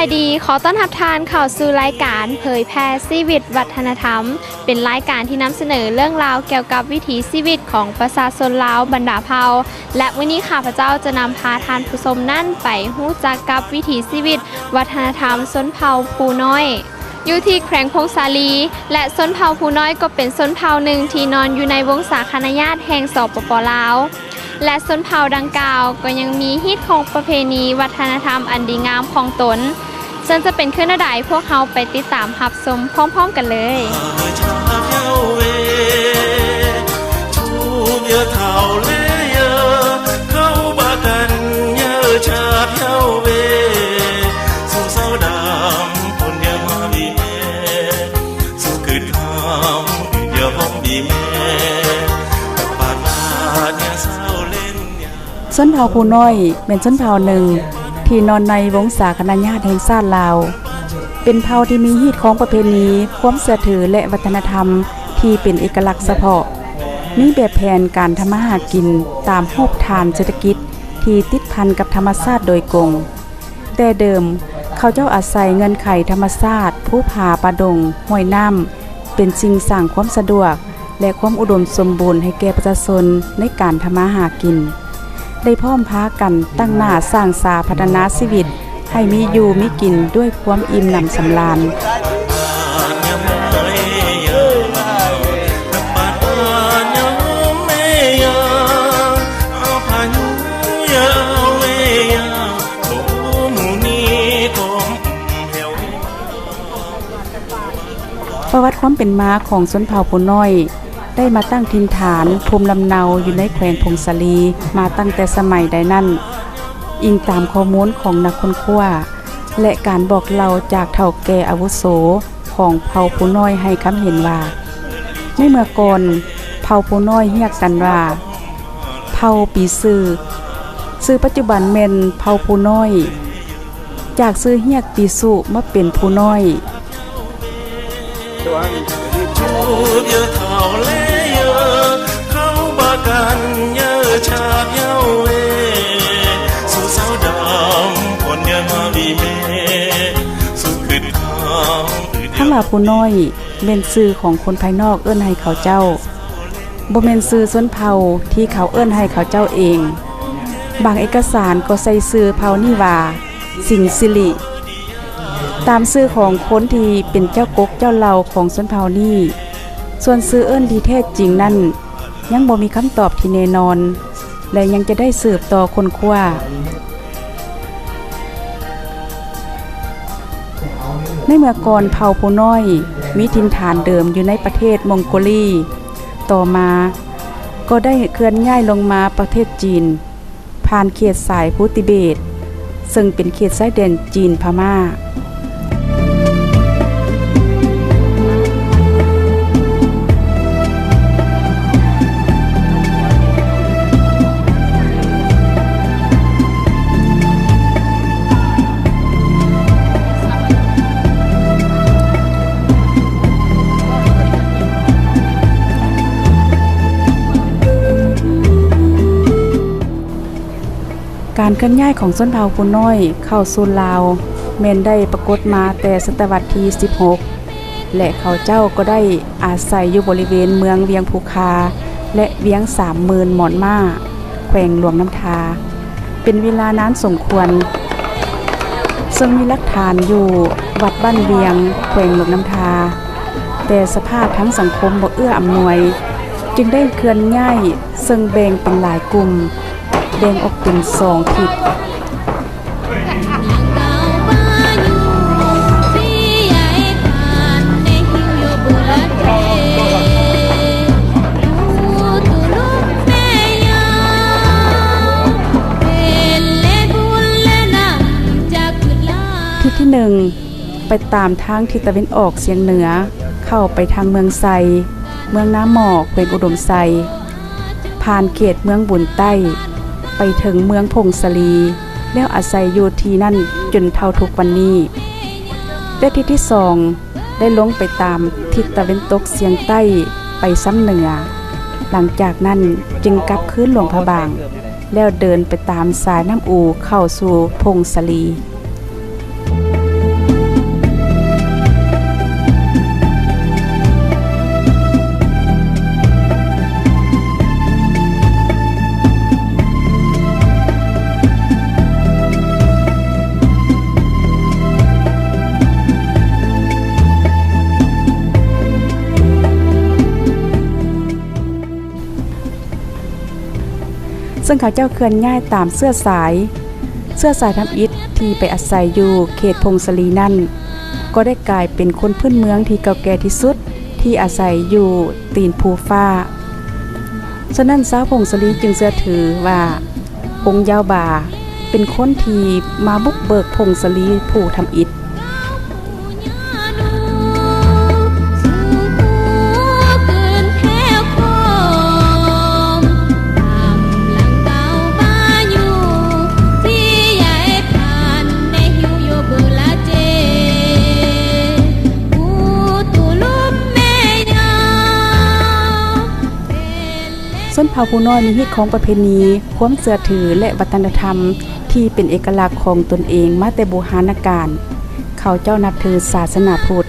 ສະບາຍດີ ຂໍຕ້ອນຮັບທ່ານເຂົ້າສູ່ລາຍການເຜີຍແຜ່ຊີວິດວັດທະນະທຳ, ເປັນລາຍການທີ່ນຳສະເໜີເລື່ອງລາວກ່ຽວກັບວິຖີຊີວິດຂອງປະຊາຊົນລາວບັນດາເຜົ່າ ແລະ ມື້ນີ້ຂ້າພະເຈົ້າຈະນຳພາທ່ານຜູ້ຊົມນັ້ນໄປຮູ້ຈັກກັບວິຖີຊີວິດວັດທະນະທຳຊົນເຜົ່າພູນ້ອຍ ຢູ່ທີ່ແຂວງຜົ້ງສາລີ ແລະ ຊົນເຜົ່າພູນ້ອຍກໍເປັນຊົນເຜົ່າໜຶ່ງທີ່ນອນຢູ່ໃນວົງສາຄະນະຍາດແຫ່ງ ສປປ ລາວ ແລະ ຊົນເຜົ່າດັ່ງກ່າວກໍຍັງມີຮີດຄອງປະເພນີວັດທະນະທຳອັນດີງາມຂອງຕົນ, ເຊິ່ງຈະເປັນຄືແນວໃດ ພວກເຮົາໄປຕິດຕາມຮັບຊົມພ້ອມໆກັນເລີຍ. ຊົນເຜົ່າພູນ້ອຍແມ່ນຊົນເຜົ່າໜຶ່ງທີ່ນອນໃນວົງສາຄະນະຍາດແຫ່ງຊາດລາວ, ເປັນເຜົ່າທີ່ມີຮີດຄອງປະເພນີ, ຄວາມເຊື່ອຖື ແລະ ວັດທະນະທຳທີ່ເປັນເອກະລັກສະເພາະ, ມີແບບແຜນການທຳມາຫາກິນຕາມຮູບຖານເສດຖະກິດທີ່ຕິດພັນກັບທຳມະຊາດໂດຍກົງ. ແຕ່ເດີມເຂົາເຈົ້າອາໄສເງື່ອນໄຂທຳມະຊາດ, ພູຜາ, ປ່າດົງ, ຫ້ວຍນ້ຳ ເປັນສິ່ງສ້າງຄວາມສະດວກ ແລະ ຄວາມອຸດົມສົມບູນໃຫ້ແກ່ປະຊາຊົນໃນການທຳມາຫາກິນ, ໄດ້ພ້ອມພາກັນຕັ້ງໜ້າສ້າງສາພັດທະນາຊີວິດໃຫ້ມີຢູ່ມີກິນດ້ວຍຄວາມອີ່ມໜຳສຳລານ. ປະຫວັດຄວາມເປັນມາຂອງຊົນເຜົ່າພູນ້ອຍໄດ້ມາຕັ້ງຖິ່ນຖານພູມລຳເນົາຢູ່ໃນແຂວງຜົ້ງສາລີມາຕັ້ງແຕ່ສະໄໝໃດນັ້ນ, ອີງຕາມຂໍ້ມູນຂອງນັກຄົ້ນຄວ້າ ແລະ ການບອກເລົ່າຈາກເຖົ້າແກ່ອາວຸໂສຂອງເຜົ່າພູນ້ອຍໃຫ້ຄຳເຫັນວ່າ ໃນເມື່ອກ່ອນເຜົ່າພູນ້ອຍຮຽກກັນວ່າເຜົ່າປີຊື່, ຊື່ປັດຈຸບັນແມ່ນເຜົ່າພູນ້ອຍ. ຈາກຊື່ຮຽກປີຊຸມາເປັນພູນ້ອຍ. ຄຳວ່າພູນ້ອຍແມ່ນຊື່ຂອງຄົນພາຍນອກເອີ້ນໃຫ້ເຂົາເຈົ້າ. ບໍ່ແມ່ນຊື່ຊົນເຜົ່າທີ່ເຂົາເອີ້ນໃຫ້ເຂົາເຈົ້າເອງ. ບາງເອກະສານກໍໃສ່ຊື່ເຜົ່ານີ້ວ່າ ສິງສິລິ ຕາມຊື່ຂອງຄົນທີ່ເປັນເຈົ້າກົກເຈົ້າເຫຼົ່າຂອງຊົນເຜົ່ານີ້. ສ່ວນຊື່ເອີ້ນທີ່ແທ້ຈິງນັ້ນ ຍັງບໍ່ມີຄຳຕອບທີ່ແນ່ນອນ ແລະ ຍັງຈະໄດ້ສືບຕໍ່ຄົ້ນຄວ້າ. ໃນເມື່ອກ່ອນເຜົ່າພູນ້ອຍມີຖິ່ນຖານເດີມຢູ່ໃນປະເທດມົງໂກລີ, ຕໍ່ມາກໍໄດ້ເຄື່ອນຍ້າຍລົງມາປະເທດຈີນ ຜ່ານເຂດສາຍພູຕິເບດ ເຊິ່ງເປັນເຂດຊາຍແດນຈີນພະມ້າ. ການເຄື່ອນຍ້າຍຂອງຊົນເຜົ່າພູນ້ອຍເຂົ້າສູ່ລາວ ແມ່ນໄດ້ປາກົດມາແຕ່ສະຕະວັດທີສິບຫົກ ແລະ ເຂົາເຈົ້າກໍໄດ້ອາໄສຢູ່ບໍລິເວນເມືອງວຽງພູຄາ ແລະ ວຽງສາມໝື່ນໝອນມ້າ ແຂວງຫຼວງນ້ຳທາ ເປັນເວລານານສົມຄວນ, ເຊິ່ງມີຫຼັກຖານຢູ່ວັດບ້ານວຽງ ແຂວງຫຼວງນ້ຳທາ. ແຕ່ສະພາບທາງສັງຄົມບໍ່ເອື້ອອຳນວຍ, ຈຶ່ງໄດ້ເຄື່ອນຍ້າຍ, ເຊິ່ງແບ່ງເປັນຫຼາຍກຸ່ມ, ແບ່ງອອກເປັນສອງທິດ. ທິດທີໜຶ່ງ ໄປຕາມທາງທິດຕາເວັນອອກສຽງເໜືອ ເຂົ້າໄປທາງເມືອງໄຊ, ເມືອງນາໝໍ້ ແຂວງອຸດົມໄຊ, ຜ່ານເຂດເມືອງບຸນໃຕ້ ໄປເຖິງເມືອງຜົ້ງສາລີ ແລ້ວອາໄສຢູ່ທີ່ນັ້ນຈົນເທົ່າທຸກວັນນີ້. ແລະ ທິດທີສອງ ໄດ້ລົງໄປຕາມທິດຕາເວັນຕົກສຽງໃຕ້ໄປຊຳເໜືອ, ຫຼັງຈາກນັ້ນຈຶ່ງກັບຄືນຫຼວງພະບາງ ແລ້ວເດີນໄປຕາມສາຍນ້ຳອູເຂົ້າສູ່ຜົ້ງສາລີ. ເຊິ່ງເຂົາເຈົ້າເຄື່ອນຍ້າຍຕາມເຊື້ອສາຍ. ເຊື້ອສາຍທຳອິດທີ່ໄປອາໄສຢູ່ເຂດຜົ້ງສາລີນັ້ນ ກໍໄດ້ກາຍເປັນຄົນພື້ນເມືອງທີ່ເກົ່າແກ່ທີ່ສຸດທີ່ອາໄສຢູ່ຕີນພູຟ້າ. ສະນັ້ນ ຊາວຜົ້ງສາລີຈຶ່ງເຊື່ອຖືວ່າ ອົງຢາວບາ ເປັນຄົນທີ່ມາບຸກເບີກຜົ້ງສາລີຜູ້ທຳອິດ. ຊົນເຜົ່າຜູ້ນ້ອຍມີຮີດຄອງປະເພນີ, ຄວາມເຊື່ອຖື ແລະ ວັດທະນະທຳທີ່ເປັນເອກະລັກຂອງຕົນເອງມາແຕ່ບູຮານະການ. ເຂົາເຈົ້ານັບຖືສາສະໜາພຸດ,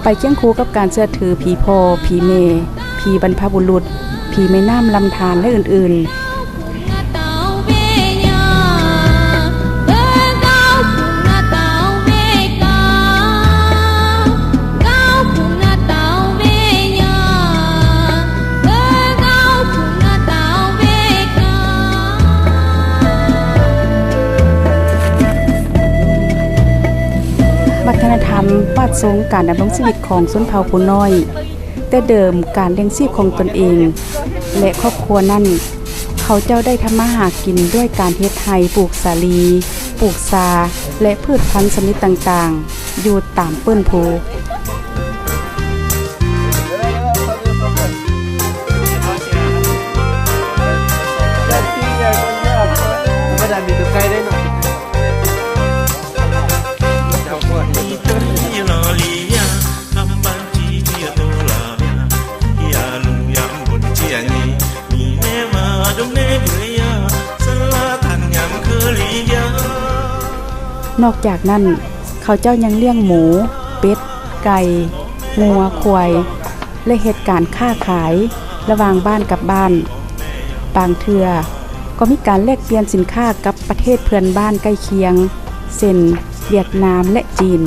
ໄປຄຽງຄູ່ກັບການເຊື່ອຖືຜີພໍ່, ຜີແມ່, ຜີບັນພະບຸລຸດ, ຜີແມ່ນ້ຳລຳທານ ແລະ ອື່ນໆ. ວັດທະນະທຳ ວາດຊົງການດຳລົງຊີວິດຂອງຊົນເຜົ່າຜູ້ນ້ອຍ. ແຕ່ເດີມການລ້ຽງຊີບຂອງຕົນເອງ ແລະ ຄອບຄົວນັ້ນ ເຂົາເຈົ້າໄດ້ທຳມາຫາກິນດ້ວຍການເຮັດໄຮ່, ປູກສາລີ, ປູກຊາ ແລະ ພືດພັນຊະນິດຕ່າງໆ ຢູ່ຕາມເປີ້ນພູ. ນອກຈາກນັ້ນ ເຂົາເຈົ້າຍັງລ້ຽງໝູ, ເປັດ, ໄກ່, ງົວ, ຄວາຍ ແລະ ເຮັດການຄ້າຂາຍລະຫວ່າງບ້ານກັບບ້ານ. ບາງເທື່ອກໍມີການແລກປ່ຽນສິນຄ້າກັບປະເທດເພື່ອນບ້ານໃກ້ຄຽງ ເຊັ່ນ ຫວຽດນາມ ແລະ ຈີນ.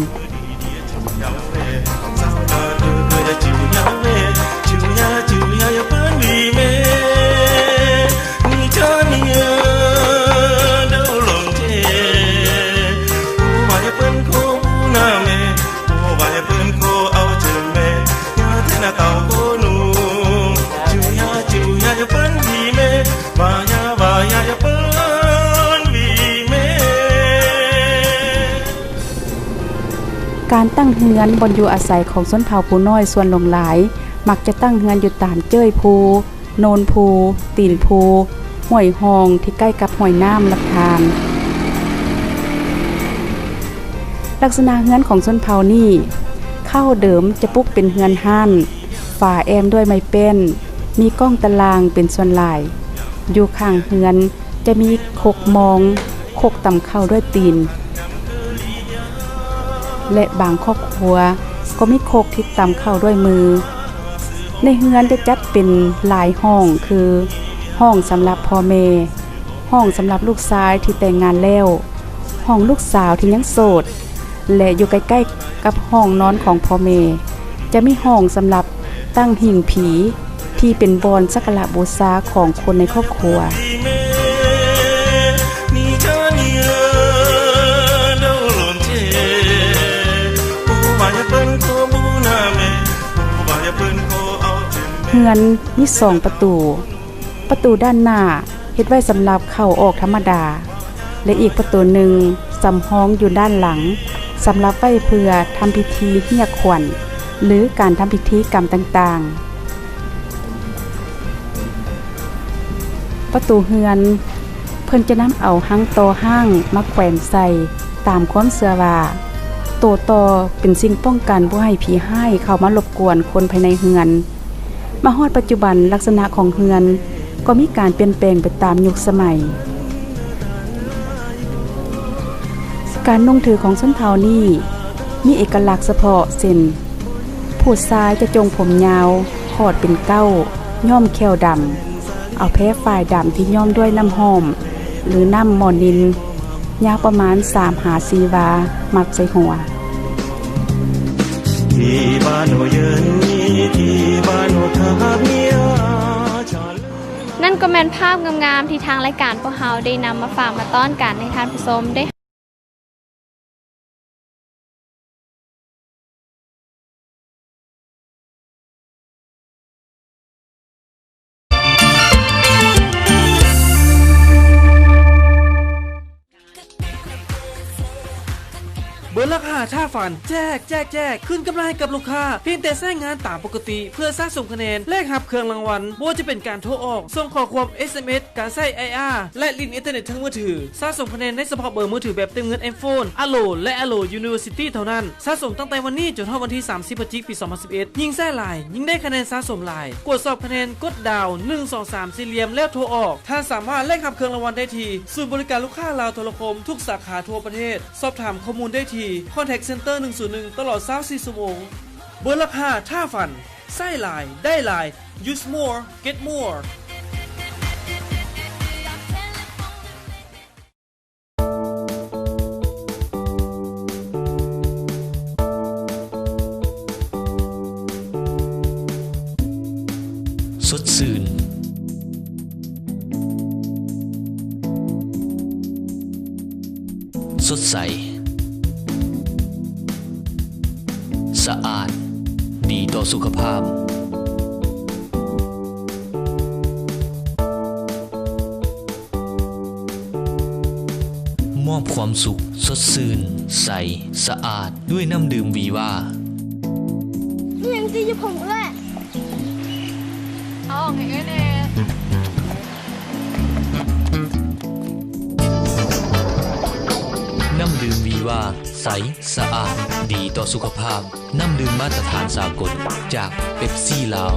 ການຕັ້ງເຮືອນບ່ອນຢູ່ອາໄສຂອງຊົນເຜົ່າຜູ້ນ້ອຍສ່ວນຫຼວງຫຼາຍ ມັກຈະຕັ້ງເຮືອນຢູ່ຕາມເຈີ້ຍພູ, ໂນນພູ, ຕີນພູ, ຫ້ວຍຮ່ອງທີ່ໃກ້ກັບຫ້ວຍນ້ຳລຳທານ. ລັກສະນະເຮືອນຂອງຊົນເຜົ່ານີ້ ເຄົ້າເດີມຈະປຸກເປັນເຮືອນຮ້ານ, ຝາແອ້ມດ້ວຍໄມ້ແປ້ນ, ມີກ້ອງຕະລ່າງເປັນສ່ວນຫຼາຍ. ຢູ່ຂ້າງເຮືອນຈະມີຄົກມອງ, ຄົກຕຳເຂົ້າດ້ວຍຕີນ ແລະ ບາງຄອບຄົວກໍມີຄົກທີ່ຕຳເຂົ້າດ້ວຍມື. ໃນເຮືອນຈະຈັດເປັນຫຼາຍຫ້ອງ ຄື ຫ້ອງສຳລັບພໍ່ແມ່, ຫ້ອງສຳລັບລູກຊາຍທີ່ແຕ່ງງານແລ້ວ, ຫ້ອງລູກສາວທີ່ຍັງໂສດ ແລະ ຢູ່ໃກ້ໆກັບຫ້ອງນອນຂອງພໍ່ແມ່ ຈະມີຫ້ອງສຳລັບຕັ້ງຫິ້ງຜີ ທີ່ເປັນບ່ອນສັກກາລະບູຊາຂອງຄົນໃນຄອບຄົວ. ເຮືອນມີສອງປະຕູ. ປະຕູດ້ານໜ້າເຮັດໄວ້ສຳລັບເຂົ້າອອກທຳມະດາ ແລະ ອີກປະຕູໜຶ່ງສຳຮອງຢູ່ດ້ານຫຼັງ ສຳລັບໄວ້ເພື່ອທຳພິທີຮຽກຂວັນ ຫຼື ການທຳພິທີກຳຕ່າງໆ. ປະຕູເຮືອນ ເພິ່ນຈະນຳເອົາຮັງຕໍຮ້າງມາແຂວນໃສ່ ຕາມຄວາມເຊື່ອວ່າ ໂຕຕໍເປັນສິ່ງປ້ອງກັນບໍ່ໃຫ້ຜີຮ້າຍເຂົ້າມາລົບກວນຄົນພາຍໃນເຮືອນ. ມາຮອດປັດຈຸບັນ, ລັກສະນະຂອງເຮືອນກໍມີການປ່ຽນແປງໄປຕາມຍຸກສະໄໝ. ການນຸ່ງຖືຂອງຊົນເຜົ່ານີ້ມີເອກະລັກສະເພາະ ເຊັ່ນ ຜູ້ຊາຍຈະຈົ່ງຜົມຍາວ ຂອດເປັນເກົ້າ, ຍ້ອມແຂ້ວດຳ, ເອົາແພຝ້າຍດຳທີ່ຍ້ອມດ້ວຍນ້ຳຫອມ ຫຼື ນ້ຳມໍນິນ ຍາວປະມານສາມຫາສີ່ວາ ມັດໃສ່ຫົວ. ນັ້ນ ກໍແມ່ນພາບງາມໆ ທີ່ທາງລາຍການພວກເຮົາໄດ້ນຳມາຝາກມາຕ້ອນກັນໃຫ້ທ່ານຜູ້ຊົມໄດ້ ເບີຫຼັກຫ້າ ຖ້າຝັນ ແຈກ ແຈກ ແຈກ ຄືນກຳໄລໃຫ້ກັບລູກຄ້າ ພຽງແຕ່ໃຊ້ງານຕາມປົກກະຕິ ເພື່ອສະສົມຄະແນນ ແລກຮັບເຄື່ອງລາງວັນ ບໍ່ວ່າຈະເປັນການໂທອອກ, ສົ່ງຂໍ້ຄວາມ ເອສເອັມເອສ, ການໃຊ້ໄອອາ ແລະ ຫຼິ້ນອິນເຕີເນັດເທິງມືຖື. ສະສົມຄະແນນໃນສະເພາະເບີມືຖືແບບເຕີມເງິນ iPhone, Allo ແລະ Allo University ເທົ່ານັ້ນ. ສະສົມຕັ້ງແຕ່ວັນນີ້ຈົນຮອດວັນທີສາມສິບ ພະຈິກ ປີສອງພັນສິບເອັດ. ຍິ່ງໃຊ້ຫຼາຍ, ຍິ່ງໄດ້ຄະແນນສະສົມຫຼາຍ. ກວດສອບຄະແນນ, ກົດດາວ ໜຶ່ງສອງສາມ ສີ່ຫຼ່ຽມ ແລ້ວໂທອອກ. ທ່ານສາມາດແລກຮັບເຄື່ອງລາງວັນໄດ້ທີ່ສູນບໍລິການລູກຄ້າລາວໂທລະຄົມ ທຸກສາຂາທົ່ວປະເທດ. ສອບຖາມຂໍ້ມູນໄດ້ທີ່ Contact Center ໜຶ່ງສູນໜຶ່ງ ຕະຫຼອດຊາວສີ່ຊົ່ວໂມງ. ເບີຫຼັກຫ້າ ຖ້າຝັນ ໃຊ້ຫຼາຍ ໄດ້ຫຼາຍ Use more, get more. ສົດຊື່ນ ສົດໃສ ສະອາດ ດີຕໍ່ສຸຂະພາບ. ມອບຄວາມສຸກ, ສົດຊື່ນ, ໃສ, ສະອາດ ດ້ວຍນ້ຳດື່ມວີວາ. ອີ່ຫຍັງຕິຢູ່ຜົມເອື້ອຍ? ເອົາອອກໃຫ້ເອື້ອຍແດ່. ນ້ຳດື່ມວີວາ ໃສ, ສະອາດ, ດີຕໍ່ສຸຂະພາບ. ນ້ຳດື່ມມາດຕະຖານສາກົນຈາກເປັບຊີລາວ.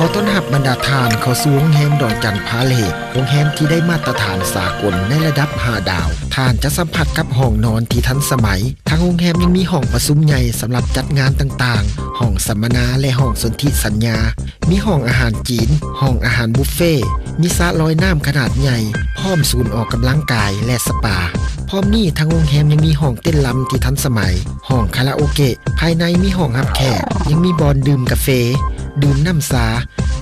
ຂໍຕ້ອນຮັບບັນດາທ່ານເຂົ້າສູ່ໂຮງແຮມດອນຈັນພາເລດ, ໂຮງແຮມທີ່ໄດ້ມາດຕະຖານສາກົນໃນລະດັບຫ້າດາວ. ທ່ານຈະສຳຜັດກັບຫ້ອງນອນທີ່ທັນສະໄໝ. ທາງໂຮງແຮມຍັງມີຫ້ອງປະຊຸມໃຫຍ່ສຳລັບຈັດງານຕ່າງໆ, ຫ້ອງສຳມະນາ ແລະ ຫ້ອງສົນທິສັນຍາ. ມີຫ້ອງອາຫານຈີນ, ຫ້ອງອາຫານບຸບເຟ, ມີສະລອຍນ້ຳຂະໜາດໃຫຍ່, ພ້ອມສູນອອກກຳລັງກາຍ ແລະ ສະປາ. ພ້ອມນີ້, ທາງໂຮງແຮມຍັງມີຫ້ອງເຕັ້ນລຳທີ່ທັນສະໄໝ, ຫ້ອງຄາລາໂອເກະ, ພາຍໃນມີຫ້ອງຮັບແຂກ, ຍັງມີບ່ອນດື່ມກາເຟ, ດື່ມນ້ຳຊາ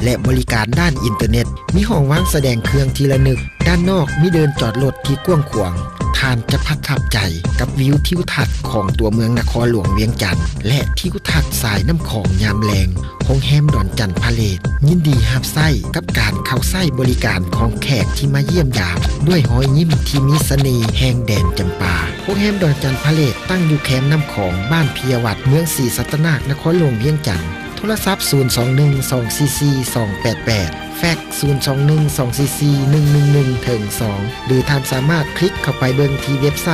ແລະ ບໍລິການດ້ານອິນເຕີເນັດ. ມີຫ້ອງວາງສະແດງເຄື່ອງທີ່ລະນຶກ. ດ້ານນອກມີເດີ່ນຈອດລົດທີ່ກວ້າງຂວາງ. ທ່ານຈະປະທັບໃຈກັບວິວທິວທັດຂອງຕົວເມືອງນະຄອນຫຼວງວຽງຈັນ ແລະ ທິວທັດສາຍນ້ຳຂອງຍາມແລງ. ໂຮງແຮມດອນຈັນພາເລດ ຍິນດີຮັບໃຊ້ກັບການເຂົ້າໃຊ້ບໍລິການຂອງແຂກທີ່ມາຢ້ຽມຢາມ ດ້ວຍຮອຍຍິ້ມທີ່ມີສະເໜ່ແຫ່ງແດນຈຳປາ. ໂຮງແຮມດອນຈັນພາເລດ ຕັ້ງຢູ່ແຄມນ້ຳຂອງ ບ້ານພິຍະວັດ ເມືອງສີສັດຕະນາກ ນະຄອນຫຼວງວຽງຈັນ. ໂທລະສັບ ສູນສອງໜຶ່ງ ສອງສີ່ສີ່ ສອງແປດແປດ, ແຟັກ ສູນສອງໜຶ່ງ ສອງສີ່ສີ່ ໜຶ່ງໜຶ່ງໜຶ່ງ ເທິງສອງ ຫຼື ທ່ານສາມາດຄລິກເຂົ້າໄປເບິ່ງທີ່ເວັບໄຊ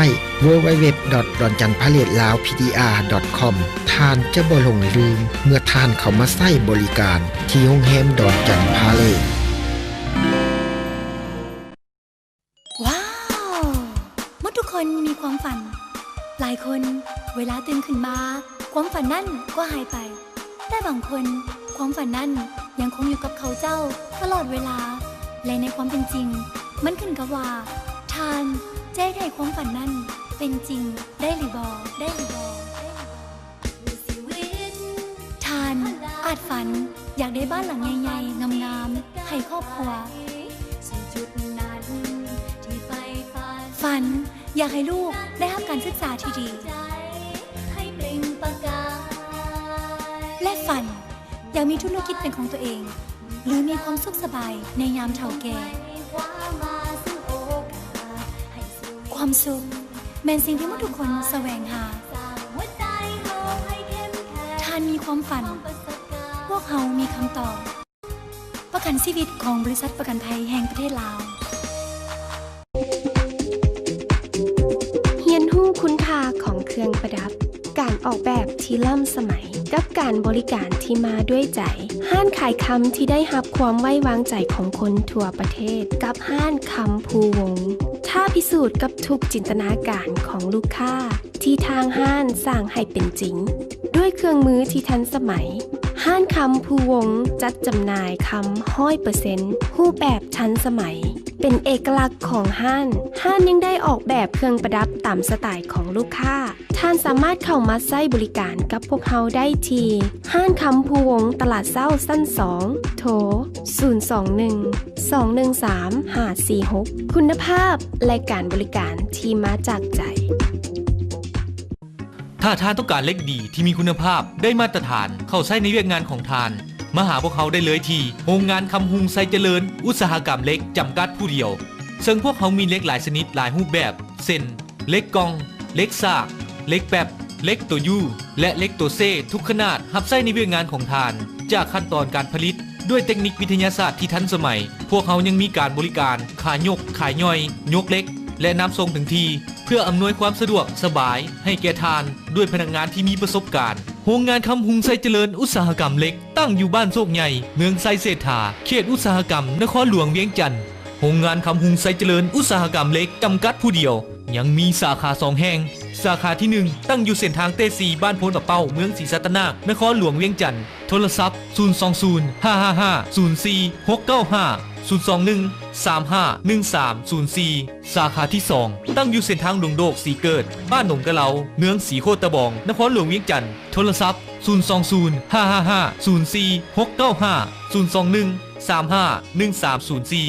www.donjanpaladelawpdr.com. ທ່ານຈະບໍ່ຫຼົງລືມເມື່ອທ່ານເຂົ້າມາໃຊ້ບໍລິການທີ່ໂຮງແຮມດອນຈັນພາເລດ. ວ້າວ! ໝົດທຸກຄົນມີຄວາມຝັນ. ຫຼາຍຄົນເວລາຕື່ນຂຶ້ນມາ, ຄວາມຝັນນັ້ນກໍຫາຍໄປ. ແຕ່ບາງຄົນ, ຄວາມຝັນນັ້ນຍັງຄົງຢູ່ກັບເຂົາເຈົ້າຕະຫຼອດເວລາ, ແລະ ໃນຄວາມເປັນຈິງ, ມັນຂຶ້ນກັບວ່າທ່ານຈະເຮັດໃຫ້ຄວາມຝັນນັ້ນເປັນຈິງໄດ້ຫຼືບໍ່, ໄດ້ຫຼືບໍ່, ໄດ້ຫຼືບໍ່? ທ່ານອາດຝັນຢາກໄດ້ບ້ານຫຼັງໃຫຍ່ໆ ງາມໆ ໃຫ້ຄອບຄົວ. ຝັນຢາກໃຫ້ລູກໄດ້ຮັບການສຶກສາທີ່ດີ. ແລະ ຝັນຢາກມີທຸລະກິດເປັນຂອງຕົວເອງ ຫຼື ມີຄວາມສຸກສະບາຍໃນຍາມເຖົ້າແກ່. ຄວາມສຸກແມ່ນສິ່ງທີ່ມະນຸດທຸກຄົນສະແຫວງຫາ. ທ່ານມີຄວາມຝັນ, ພວກເຮົາມີຄຳຕອບ. ປະກັນຊີວິດຂອງບໍລິສັດປະກັນໄພແຫ່ງປະເທດລາວ. ຮຽນຮູ້ຄຸນຄ່າຂອງເຄື່ອງປະດັບ, ການອອກແບບທີ່ລ້ຳສະໄໝ ກັບການບໍລິການທີ່ມາດ້ວຍໃຈ. ຮ້ານຂາຍຄຳທີ່ໄດ້ຮັບຄວາມໄວ້ວາງໃຈຂອງຄົນທົ່ວປະເທດ ກັບຮ້ານຄຳພູວົງ. ທ້າພິສູດກັບທຸກຈິນຕະນາການຂອງລູກຄ້າ ທີ່ທາງຮ້ານສ້າງໃຫ້ເປັນຈິງ ດ້ວຍເຄື່ອງມືທີ່ທັນສະໄໝ. ຮ້ານຄຳພູວົງຈັດຈຳໜ່າຍຄຳຮ້ອຍເປີເຊັນ ຮູບແບບທັນສະໄໝ, ປັນເອກະລັກຂອງຮ້ານ. ຮ້ານຍັງໄດ້ອອກແບບເຄື່ອງປະດັບຕາມສະໄຕຂອງລູກຄ້າ. ທ່ານສາມາດເຂົ້າມາໃຊ້ບໍລິການກັບພວກເຮົາໄດ້ທີ່ຮ້ານຄຳພູວົງ ຕະຫຼາດເຊົ້າຊັ້ນສອງ ໂທ ສູນສອງໜຶ່ງ ສອງໜຶ່ງສາມ ຫ້າສີ່ຫົກ. ຄຸນນະພາບ ແລະ ການບໍລິການທີ່ມາຈາກໃຈ. ຖ້າທ່ານຕ້ອງການເຫຼັກດີທີ່ມີຄຸນນະພາບ, ໄດ້ມາດຕະຖານ, ເຂົ້າໃຊ້ໃນວຽກງານຂອງທ່ານ, ມາຫາພວກເຮົາໄດ້ເລີຍທີ່ໂຮງງານຄຳຮຸງໄຊຈະເລີນ ອຸດສາຫະກຳເຫຼັກ ຈຳກັດຜູ້ດຽວ. ເຊິ່ງພວກເຮົາມີເຫຼັກຫຼາຍຊະນິດ, ຫຼາຍຮູບແບບ ເຊັ່ນ ເຫຼັກກ່ອງ, ເຫຼັກສາກ, ເຫຼັກແປັບ, ເຫຼັກໂຕຢູ ແລະ ເຫຼັກໂຕເຊ ທຸກຂະໜາດ ຮັບໃຊ້ໃນວຽກງານຂອງທ່ານ. ຈາກຂັ້ນຕອນການຜະລິດດ້ວຍເຕັກນິກວິທະຍາສາດທີ່ທັນສະໄໝ, ພວກເຮົາຍັງມີການບໍລິການຂາຍົກ, ຂາຍ່ອຍ, ຍົກເຫຼັກ ແລະ ນຳສົ່ງເຖິງທີ່ ເພື່ອອຳນວຍຄວາມສະດວກສະບາຍໃຫ້ແກ່ທ່ານ ດ້ວຍພະນັກງານທີ່ມີປະສົບການ. ໂຮງງານຄຳຮຸງໄຊຈະເລີນ ອຸດສາຫະກຳເຫຼັກ ຕັ້ງຢູ່ບ້ານໂຊກໃຫຍ່ ເມືອງໄຊເສດຖາ ເຂດອຸດສາຫະກຳນະຄອນຫຼວງວຽງຈັນ. ໂຮງງານຄຳຮຸງໄຊຈະເລີນ ອຸດສາຫະກຳເຫຼັກ ຈຳກັດຜູ້ດຽວ ຍັງມີສາຂາສອງແຫ່ງ. ສາຂາທີໜຶ່ງ ຕັ້ງຢູ່ເສັ້ນທາງເຕສີ່ ບ້ານໂພນປາເປົ້າ ເມືອງສີສັດຕະນາກ ນະຄອນຫຼວງວຽງຈັນ. ໂທລະສັບ ສູນສອງສູນ ຫ້າຫ້າຫ້າ ສູນສີ່ ຫົກເກົ້າຫ້າ ສູນສອງໜຶ່ງ ສາມຫ້າໜຶ່ງສາມສູນສີ່. ສາຂາທີສອງ ຕັ້ງຢູ່ເສັ້ນທາງດວງໂດກ ສີເກີດ ບ້ານໜອງກະເລົາ ເມືອງສີໂຄດຕະບອງ ນະຄອນຫຼວງວຽງຈັນ. ໂທລະສັບ ສູນສອງສູນ ຫ້າຫ້າຫ້າ ສູນສີ່ ຫົກເກົ້າຫ້າ ສູນສອງໜຶ່ງ ສາມຫ້າໜຶ່ງສາມສູນສີ່.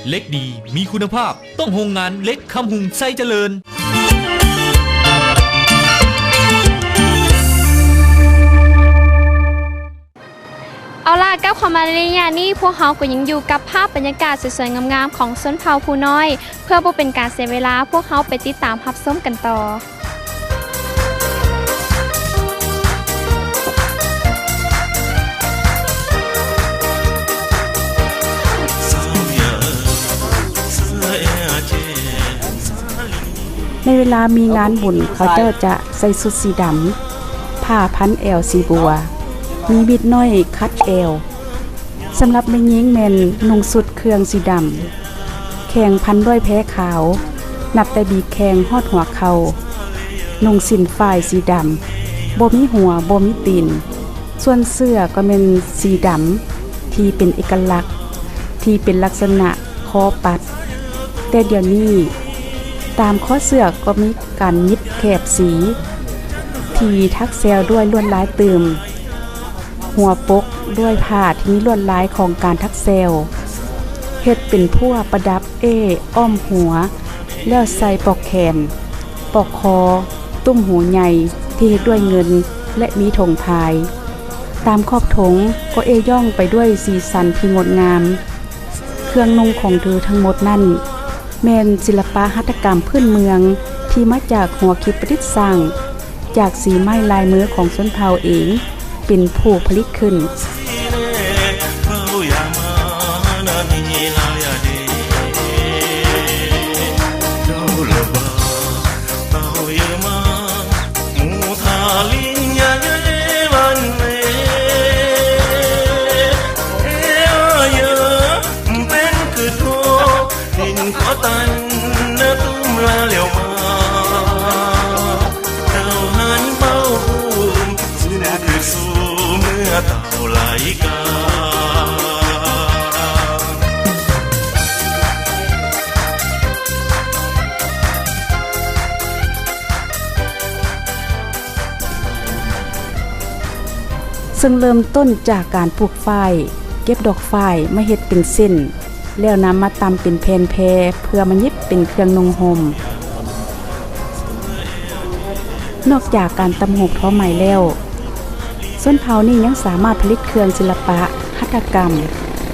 ເຫຼັກດີ ມີຄຸນນະພາບ ຕ້ອງໂຮງງານເຫຼັກຄຳຮຸງໄຊຈະເລີນ. ເອົາລະ ກັບເຂົ້າມາໃນໄລຍະນີ້, ພວກເຮົາກໍຍັງຢູ່ກັບພາບບັນຍາກາດສວຍໆງາມໆຂອງຊົນເຜົ່າຜູ້ນ້ອຍ. ເພື່ອບໍ່ເປັນການເສຍເວລາ, ພວກເຮົາໄປຕິດຕາມຮັບຊົມກັນຕໍ່. ໃນເວລາມີງານບຸນ, ເຂົາເຈົ້າຈະໃສ່ຊຸດສີດຳ, ຜ້າພັນແອວສີບົວ, ມີມິດນ້ອຍຂັດແອວ. ສຳລັບແມ່ຍິງແມ່ນນຸ່ງຊຸດເຄື່ອງສີດຳ, ແຂ້ງພັນດ້ວຍແພຂາວ, ນັບແຕ່ບີກແຂ້ງຮອດຫົວເຂົ່າ, ນຸ່ງສິ້ນຝ້າຍສີດຳ, ບໍ່ມີຫົວ, ບໍ່ມີຕີນ. ສ່ວນເສື້ອກໍແມ່ນສີດຳ ທີ່ເປັນເອກະລັກ, ທີ່ເປັນລັກສະນະຄໍປັດ. ແຕ່ດຽວນີ້ ຕາມຄໍເສື້ອກໍມີການຫຍິບແຖບສີ ທີ່ຖັກແຊວດ້ວຍລວດລາຍຕື່ມ. ຫົວປົກດ້ວຍຜ້າທີ່ມີລວດລາຍຂອງການຖັກແຊວ, ເຮັດເປັນພົ່ວປະດັບເອ້ອ້ອມຫົວ, ແລ້ວໃສ່ປອກແຂນ, ປອກຄໍ, ຕຸ້ມຫູໃຫຍ່ທີ່ເຮັດດ້ວຍເງິນ ແລະ ມີຖົງພາຍ. ຕາມຂອບຖົງກໍເອ້ຍ້ອງໄປດ້ວຍສີສັນທີ່ງົດງາມ. ເຄື່ອງນຸ່ງຂອງເທີທັງໝົດນັ້ນ ແມ່ນສິລະປະຫັດຖະກຳພື້ນເມືອງທີ່ມາຈາກຫົວຄິດປະດິດສ້າງ ຈາກສີໄມ້ລາຍມືຂອງຊົນເຜົ່າເອງເປັນຜູ້ຜະລິດຂຶ້ນ.ເຊິ່ງເລີ່ມຕົ້ນຈາກການປູກຝ້າຍ, ເກັບດອກຝ້າຍມາເຮັດເປັນເສັ້ນ, ແລ້ວນຳມາຕ່ຳເປັນແຜ່ນແພເພື່ອມາຫຍິບເປັນເຄື່ອງນຸ່ງຫົ່ມ. ນອກຈາກການຕ່ຳຫູກທໍໄໝແລ້ວ, ຊົນເຜົ່ານີ້ຍັງສາມາດຜະລິດເຄື່ອງສິລະປະຫັດຖະກຳ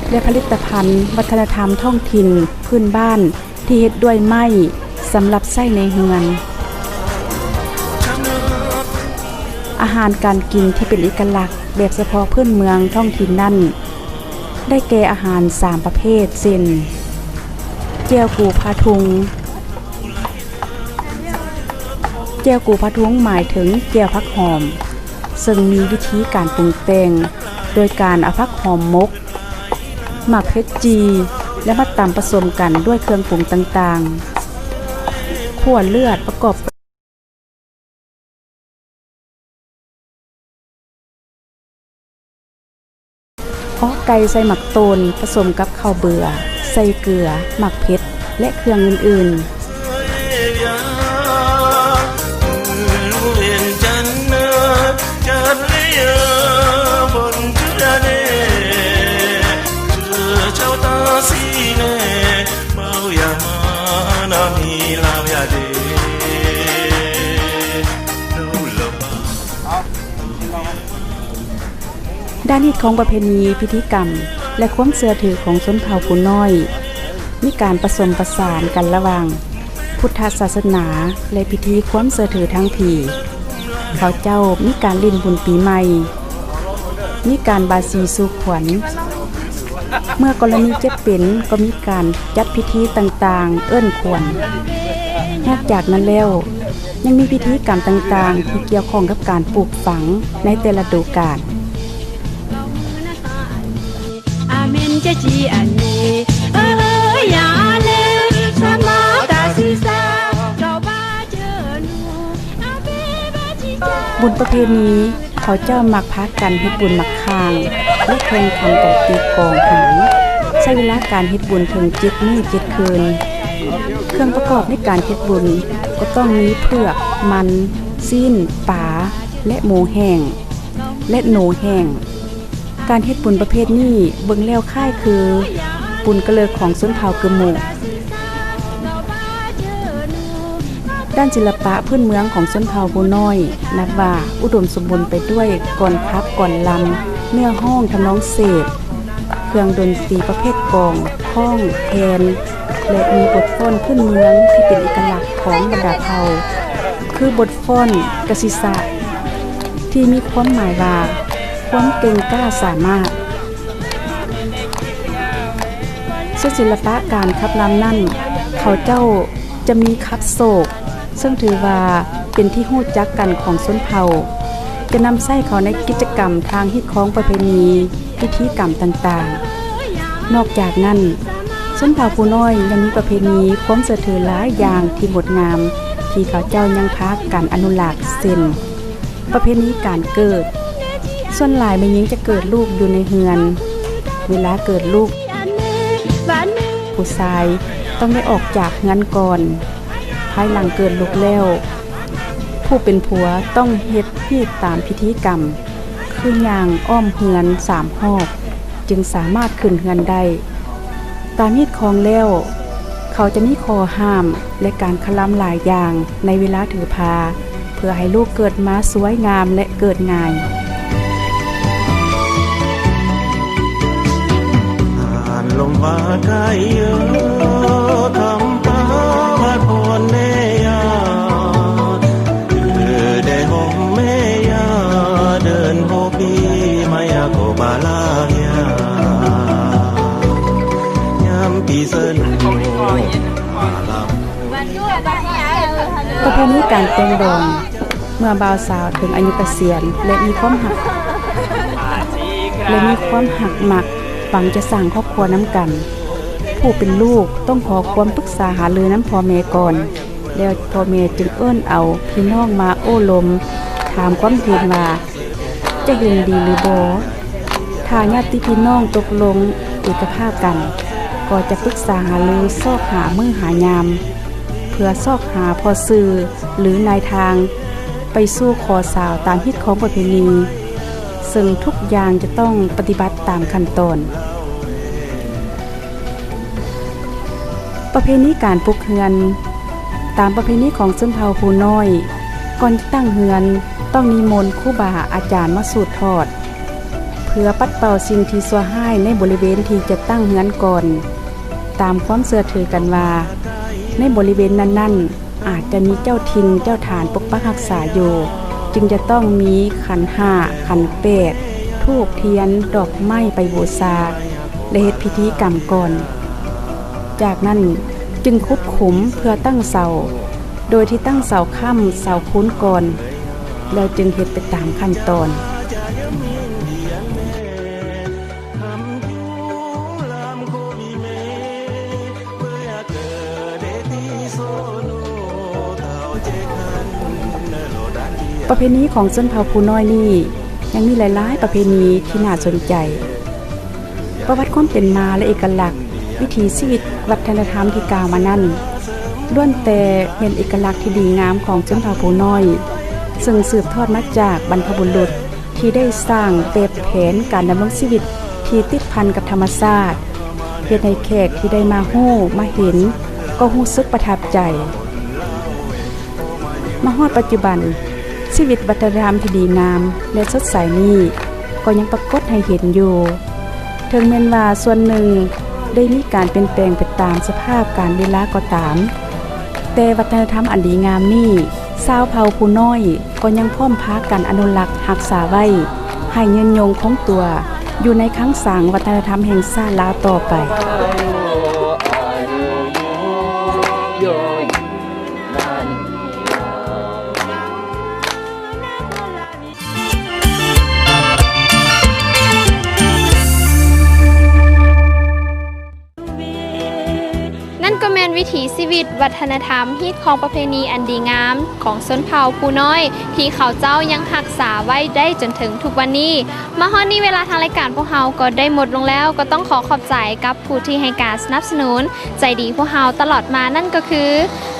ແລະ ຜະລິດຕະພັນວັດທະນະທຳທ້ອງຖິ່ນພື້ນບ້ານ ທີ່ເຮັດດ້ວຍໄມ້ສຳລັບໃຊ້ໃນເຮືອນ. ອາຫານການກິນທີ່ເປັນເອກະລັກແບບສະເພາະພື້ນເມືອງທ້ອງຖິ່ນນັ້ນ ໄດ້ແກ່ອາຫານສາມປະເພດ ເຊັ່ນ ແຈ່ວກູພາທຸງ. ແຈ່ວກູພາທຸງໝາຍເຖິງແຈ່ວຜັກຫອມ ເຊິ່ງມີວິທີການປຸງແຕ່ງໂດຍການເອົາຜັກຫອມໝົກ, ໝາກເຜັດຈີ່ ແລະ ມາຕຳປະສົມກັນດ້ວຍເຄື່ອງປຸງຕ່າງໆ. ຂົ້ວເລືອດປະກອບ ເອາະໄກ່ໃສ່ໝາກໂຕນປະສົມກັບເຂົ້າເບືອ, ໃສ່ເກືອ, ໝາກເຜັດ ແລະ ເຄື່ອງອື່ນໆ. ດ້ານຮີດຄອງປະເພນີ, ພິທີກຳ ແລະ ຄວາມເຊື່ອຖືຂອງຊົນເຜົ່າພູນ້ອຍ ມີການປະສົມປະສານກັນລະຫວ່າງພຸດທະສາສະໜາ ແລະ ພິທີຄວາມເຊື່ອຖືທາງຜີ. ເຂົາເຈົ້າມີການຫຼິ້ນບຸນປີໃໝ່, ມີການບາສີສູ່ຂວັນ, ເມື່ອກໍລະນີເຈັບເປັນກໍມີການຈັດພິທີຕ່າງໆເອີ້ນຂວັນ. ນອກຈາກນັ້ນແລ້ວ ຍັງມີພິທີກຳຕ່າງໆທີ່ກ່ຽວຂ້ອງກັບການປູກຝັງໃນແຕ່ລະດູການ. ບຸນປະເພນີ ເຂົາເຈົ້າມັກພາກັນເຮັດບຸນໝາກຂ່າງ ແລະ ແຂ່ງຂັນກັນຕີກອງຫາງ, ໃຊ້ເວລາການເຮັດບຸນເຖິງເຈັດມື້ເຈັດຄືນ. ເຄື່ອງປະກອບໃນການເຮັດບຸນກໍຕ້ອງມີເຜືອກ, ມັນ, ຊີ້ນ, ປາ ແລະ ໝູແຫ້ງ ແລະ ໂນແຫ້ງ. ການເຮັດບຸນປະເພດນີ້ເບິ່ງແລ້ວຄ້າຍຄືບຸນກະເລີກຂອງຊົນເຜົ່າກຶມມຸ. ດ້ານສິລະປະພື້ນເມືອງຂອງຊົນເຜົ່າພູນ້ອຍ ນັບວ່າອຸດົມສົມບູນໄປດ້ວຍກອນຂັບ, ກອນລຳ, ເນື້ອຮ້ອງ, ທຳນອງເສບ, ເຄື່ອງດົນຕີປະເພດກອງ, ຄ້ອງ, ແຄນ ແລະ ມີບົດຟ້ອນພື້ນເມືອງທີ່ເປັນເອກະລັກຂອງບັນດາເຜົ່າ ຄືບົດຟ້ອນກະສິສະ ທີ່ມີຄວາມໝາຍວ່າ ຄວາມເກັ່ງກ້າສາມາດ. ສ່ວນສິລະປະການຂັບລຳນັ້ນ ເຂົາເຈົ້າຈະມີຂັບໂສກ ເຊິ່ງຖືວ່າເປັນທີ່ຮູ້ຈັກກັນຂອງຊົນເຜົ່າ, ຈະນຳໃຊ້ເຂົ້າໃນກິດຈະກຳທາງຮີດຄອງປະເພນີ, ພິທີກຳຕ່າງໆ. ນອກຈາກນັ້ນ, ຊົນເຜົ່າພູນ້ອຍຍັງມີປະເພນີຄວາມເຊື່ອຖືຫຼາຍຢ່າງທີ່ງົດງາມ ທີ່ເຂົາເຈົ້າຍັງພາກັນອະນຸລັກ ເຊັ່ນ ປະເພນີການເກີດ, ສ່ວນຫຼາຍແມ່ຍິງຈະເກີດລູກຢູ່ໃນເຮືອນ. ເວລາເກີດລູກ, ຜູ້ຊາຍຕ້ອງໄດ້ອອກຈາກເຮືອນກ່ອນ. ພາຍຫຼັງເກີດລູກແລ້ວ, ຜູ້ເປັນຜົວຕ້ອງເຮັດຮີດຕາມພິທີກຳ, ຄືຍ່າງອ້ອມເຮືອນສາມຮອບ ຈຶ່ງສາມາດຂຶ້ນເຮືອນໄດ້. ຕາມຮີດຄອງແລ້ວ, ເຂົາຈະມີຂໍ້ຫ້າມ ແລະ ການຄະລຳຫຼາຍຢ່າງໃນເວລາຖືພາ ເພື່ອໃຫ້ລູກເກີດມາສວຍງາມ ແລະ ເກີດງ່າຍ. ປະເພນີການແຕ່ງດອງ ເມື່ອບ່າວສາວເຖິງອາຍຸກະສຽນ ແລະ ມີຄວາມຮັກ ແລະ ມີຄວາມຮັກມັກ ຫວັງຈະສ້າງຄອບຄົວນຳກັນ, ຜູ້ເປັນລູກຕ້ອງຂໍຄວາມປຶກສາຫາລືນຳພໍ່ແມ່ກ່ອນ, ແລ້ວພໍ່ແມ່ຈຶ່ງເອີ້ນເອົາພີ່ນ້ອງມາໂອ້ລົມ, ຖາມຄວາມເຫັນວ່າ ຈະເຫັນດີຫຼືບໍ່? ຖ້າຍາດຕິພີ່ນ້ອງຕົກລົງເອກະພາບກັນ, ກໍຈະປຶກສາຫາລືຊອກຫາມື້ຫາຍາມ ເພື່ອຊອກຫາພໍ່ສື່ ຫຼື ນາຍທາງ ໄປສູ່ຂໍສາວຕາມຮີດຄອງປະເພນີ, ເຊິ່ງທຸກຢ່າງຈະຕ້ອງປະຕິບັດຕາມຂັ້ນຕອນ. ປະເພນີການປຸກເຮືອນ. ຕາມປະເພນີຂອງຊົນເຜົ່າພູນ້ອຍ, ກ່ອນຈະຕັ້ງເຮືອນ ຕ້ອງນິມົນຄູບາອາຈານມາສູດທອດ ເພື່ອປັດເປົ່າສິ່ງທີ່ຊົ່ວຮ້າຍໃນບໍລິເວນທີ່ຈະຕັ້ງເຮືອນກ່ອນ. ຕາມຄວາມເຊື່ອຖືກັນວ່າ ໃນບໍລິເວນນັ້ນໆ ອາດຈະມີເຈົ້າຖິ່ນເຈົ້າຖານປົກປັກຮັກສາຢູ່, ຈຶ່ງຈະຕ້ອງມີຂັນຫ້າ, ຂັນແປດ, ທູບທຽນ, ດອກໄມ້ໄປບູຊາ ແລະ ເຮັດພິທີກຳກ່ອນ. ຈາກນັ້ນຈຶ່ງຂຸດຂຸມເພື່ອຕັ້ງເສົາ, ໂດຍທີ່ຕັ້ງເສົາຄ້ຳເສົາຄູນກ່ອນ, ແລ້ວຈຶ່ງເຮັດໄປຕາມຂັ້ນຕອນ. ປະເພນີຂອງຊົນເຜົ່າພູນ້ອຍນີ້ ຍັງມີຫຼາຍໆປະເພນີທີ່ໜ້າສົນໃຈ. ປະຫວັດຄວາມເປັນມາ ແລະ ເອກະລັກ ວິຖີຊີວິດວັດທະນະທຳທີ່ກ່າວມານັ້ນ ລ້ວນແຕ່ແມ່ນເອກະລັກທີ່ດີງາມຂອງຊົນເຜົ່າຜູ້ນ້ອຍ ເຊິ່ງສືບທອດມາຈາກບັນພະບຸລຸດ ທີ່ໄດ້ສ້າງແບບແຜນການດຳລົງຊີວິດທີ່ຕິດພັນກັບທຳມະຊາດ ເຮັດໃຫ້ແຂກທີ່ໄດ້ມາຮູ້ມາເຫັນກໍຮູ້ສຶກປະທັບໃຈ. ມາຮອດປັດຈຸບັນ, ຊີວິດວັດທະນະທຳທີ່ດີງາມ ແລະ ສົດໃສນີ້ ກໍຍັງປາກົດໃຫ້ເຫັນຢູ່. ເຖິງແມ່ນວ່າສ່ວນໜຶ່ງໄດ້ມີການປ່ຽນແປງໄປຕາມສະພາບການເວລາກໍຕາມ, ແຕ່ວັດທະນະທຳອັນດີງາມນີ້ ຊາວເຜົ່າຜູ້ນ້ອຍກໍຍັງພ້ອມພາກັນອະນຸລັກຮັກສາໄວ້ ໃຫ້ຍືນຍົງຄົງຕົວຢູ່ໃນຄັງສັງວັດທະນະທຳແຫ່ງຊາດລາວຕໍ່ໄປ. ນັ້ນກໍແມ່ນວິຖີຊີວິດ, ວັດທະນະທຳ, ຮີດຄອງປະເພນີອັນດີງາມຂອງຊົນເຜົ່າຜູ້ນ້ອຍ ທີ່ເຂົາເຈົ້າຍັງຮັກສາໄວ້ໄດ້ຈົນເຖິງທຸກວັນນີ້. ມາຮອດນີ້ເວລາທາງລາຍການພວກເຮົາກໍໄດ້ໝົດລົງແລ້ວ, ກໍຕ້ອງຂໍຂອບໃຈກັບຜູ້ທີ່ໃຫ້ການສະໜັບສະໜູນໃຈດີພວກເຮົາຕະຫຼອດມາ, ນັ້ນກໍຄື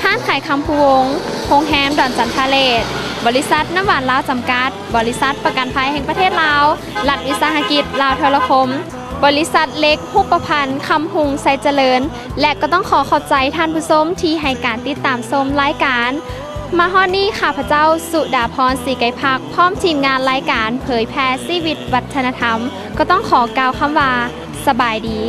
ຮ້ານຂາຍຄຳພູວົງ, ໂຮງແຮມດອນຈັນທະເລດ, ບໍລິສັດນ້ຳຫວານລາວຈຳກັດ, ບໍລິສັດປະກັນໄພແຫ່ງປະເທດລາວ, ລັດວິສາຫະກິດລາວໂທລະຄົມ, ບໍລິສັດເຫຼັກຮູບປະພັນຄຳຮຸງໄຊຈະເລີນ ແລະ ກໍຕ້ອງຂໍຂອບໃຈທ່ານຜູ້ຊົມທີ່ໃຫ້ການຕິດຕາມຊົມລາຍການ. ມາຮອດນີ້ ຂ້າພະເຈົ້າ ສຸດາພອນ ສີໄກພັກ ພ້ອມທີມງານລາຍການເຜີຍແຜ່ຊີວິດວັດທະນະທຳ ກໍຕ້ອງຂໍກ່າວຄຳວ່າ ສະບາຍດີ.